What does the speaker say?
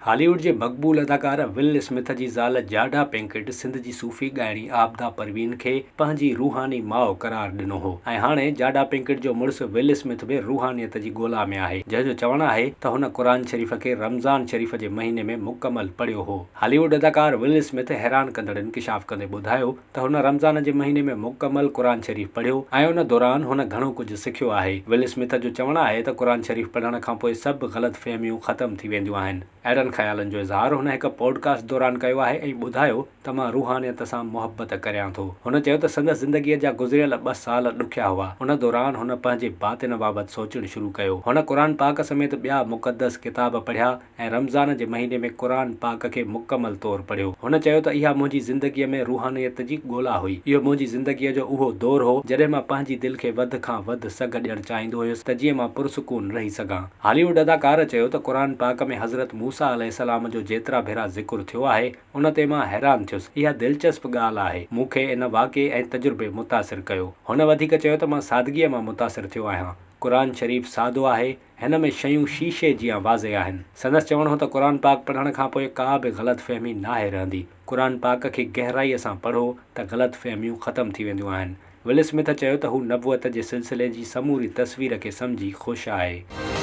هالي wood جي مقبول اداڪار ول اسمٿ جي زال جاڊا پينڪٽ سنڌ جي صوفي ڳائڻي عابده پروين کي پنهنجي روحاني ماء قرار ڏنو هو ۽ هاڻي جاڊا پينڪٽ جو مڙس ول اسمٿ به روحانيت جي ڳولا ۾ آهي جنهن جو چوڻ آهي ته هن قرآن شريف کي رمضان شريف جي مهيني ۾ مڪمل پڙهيو هو. هالي ووڊ اداڪار ول اسمٿ حيران ڪندڙ انڪشاف ڪندي ٻڌايو ته هن رمضان جي مهيني ۾ مڪمل قرآن شريف پڙهيو ۽ ان دوران هن گهڻو ڪجهه سکيو آهي. ول اسمٿ جو چوڻ آهي ته قرآن شريف پڙهڻ کانپوء سڀ غلط فهميون ختم ٿي وينديون آهن. اهڙن خيالن جو اظهار هن هڪ پوڊڪاسٽ دوران ڪيو آهي ۽ ٻڌايو ته مان روحانيت سان محبت ڪريان ٿو. هن چيو ته سندس زندگيء جا گذريل ٻه سال ڏکيا هئا، ان دوران هن پنهنجي باطن بابت سوچڻ شروع ڪيو. هن قرآن پاڪ سميت ٻيا مقدس ڪتاب پڙهيا ۽ رمضان جي مهيني ۾ قرآن پاڪ کي مڪمل طور پڙهيو. هن چيو ته اها منهنجي زندگيء ۾ روحانيت جي ڳولا هئي. اهو منهنجي زندگيء جو اهو دور هو، جڏهن مان پنهنجي دل کي وڌ کان وڌ سگهه ڏيڻ چاهيندو هيس ته جيئن مان پرسڪون رهي سگهان. هالي ووڊ اداڪار چيو ته قرآن پاڪ ۾ حضرت موسيٰ عليه السلام جو جيترا ڀيرا ذڪر ٿيو آهي، ان تي مان حيران ٿيس. اها دلچسپ ڳالهه آهي. مون کي ان واقعي ۽ تجربي متاثر ڪيو. هن وڌيڪ چيو ته مان سادگيء مان متاثر ٿيو آهيان. قرآن شريف سادو آهي. هن ۾ شيون شيشي جيان واضح آهن. سندس چوڻ هو ته قرآن پاڪ پڙهڻ کان پوء ڪا به غلط فهمي ناهي رهندي. قرآن پاڪ کي گهرائيء سان پڙهو ته غلط فهميون ختم ٿي وينديون آهن. ول اسمٿ چيو ته هو نبوت جي سلسلي جي سموري تصوير کي سمجهي خوش آهي.